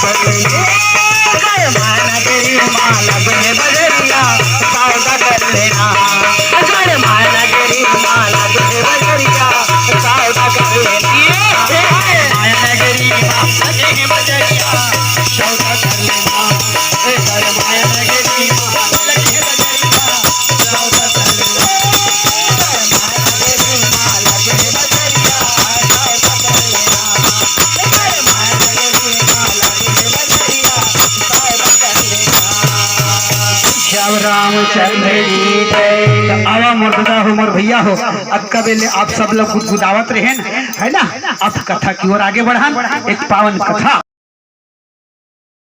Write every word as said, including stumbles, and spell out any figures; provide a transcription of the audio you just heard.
अगर माया नगरी माँ लगे बजरिया, सौदा कर लेना। अगर माया नगरी माँ लगे बजरिया, सौदा कर लेना। माया नगरी माँ लगे बजरिया, सौदा कर लेना। अगर माया नगरी माँ लगे बजरिया, सौदा कर लेना। श्याम रामचंद्र जी जय। तो आवा मोर दादा हो, मोर भैया हो, अतका बेले आप सब लोग गुदगुदावत रहेन, है ना? अब कथा की ओर आगे बढ़न, एक पावन कथा।